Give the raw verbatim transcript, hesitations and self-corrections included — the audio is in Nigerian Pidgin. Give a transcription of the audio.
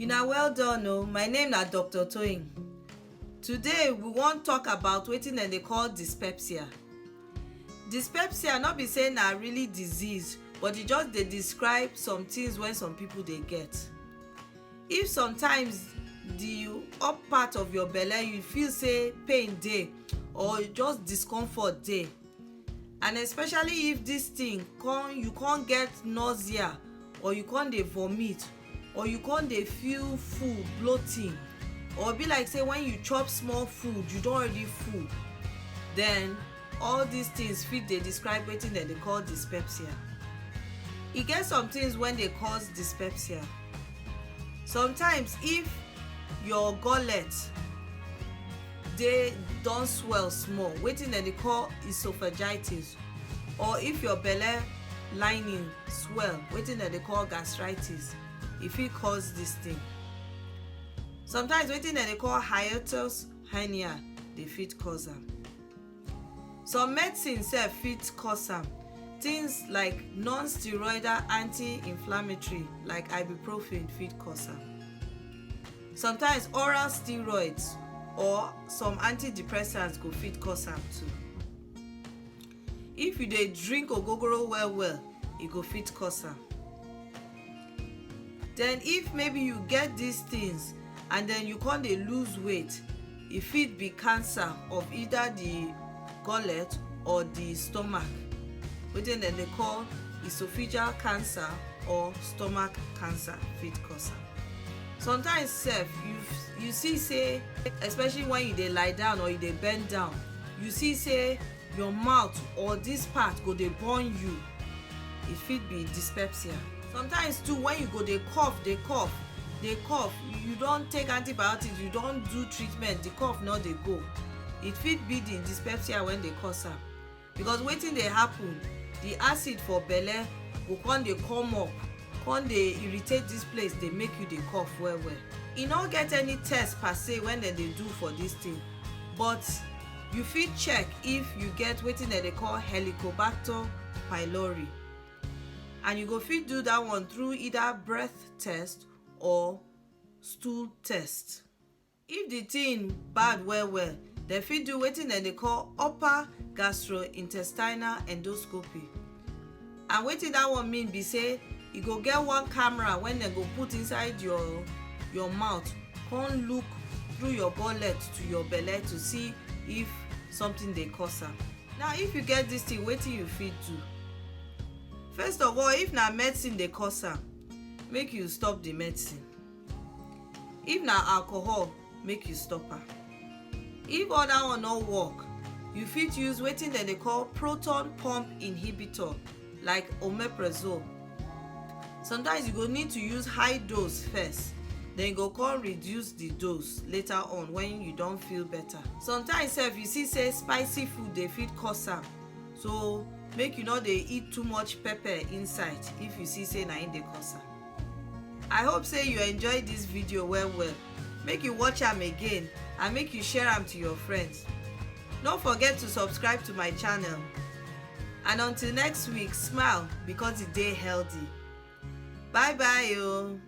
Una well done o, my name na Doctor Toyin. Today we wan talk about wetin dem dey call dyspepsia. Dyspepsia no be say na really disease, but e just dey describe some things wey some people dey get. If sometimes the up part of your belle you feel say pain dey or just discomfort dey, and especially if this thing come, you come get nausea, or you come dey vomit, or you come dey feel full, bloating, or be like say when you chop small food you don already full, then all these things fit dey describe wetin dem dey call dyspepsia. E get some things wey dey cause dyspepsia. Sometimes if your gullet dey don swell small, wetin dem dey call esophagitis, or if your belle lining swell, wetin dem dey call gastritis, e fit cause this thing. Sometimes wetin dem dey call hiatus hernia dey fit cause am. Some medicine sef fit cause am. Things like non-steroidal anti-inflammatory like ibuprofen fit cause am. Sometimes oral steroids or some antidepressants go fit cause am too. If you dey drink ogogoro well well, e go fit cause am. Then if maybe you get these things and then you come dey lose weight, e fit be cancer of either the gullet or the stomach, wetin dem dey call esophageal cancer or stomach cancer fit cause am. Sometimes sef you you see say, especially when you dey lie down or you dey bend down, you see say your mouth or this part go dey burn you, e fit be dyspepsia. Sometimes too, when you go dey cough dey cough dey cough, you don take antibiotics, you don do treatment, the cough no dey go, e fit be the dyspepsia wey dey cause am. Because wetin dey happen, the acid for belle go come dey come up, come dey irritate this place, dey make you dey cough well well. E no get any test per se wey dem dey do for this thing, but you fit check if you get wetin dem dey call Helicobacter pylori, and you go fit do that one through either breath test or stool test. If the thing bad well well, dem fit do wetin dem dey call upper gastrointestinal endoscopy. And wetin that one mean be say e go get one camera wey dem go put inside your your mouth, come look through your gullet to your belle to see if something dey cause am. Now if you get this thing, wetin you fit do? First of all, if na medicine dey cause am, make you stop the medicine. If na alcohol, make you stop am. If other one no work, you fit use wetin dem dey call proton pump inhibitor like omeprazole. Sometimes you go need to use high dose first, then you go come reduce the dose later on when you don feel better. Sometimes sef you see say spicy food dey fit cause am, so make you no dey eat too much pepper inside if you see say na im dey cause am. I hope say you enjoy this video well well. Make you watch am again and make you share am to your friends. No forget to subscribe to my channel. And until next week, smile because e dey healthy. Bye bye o.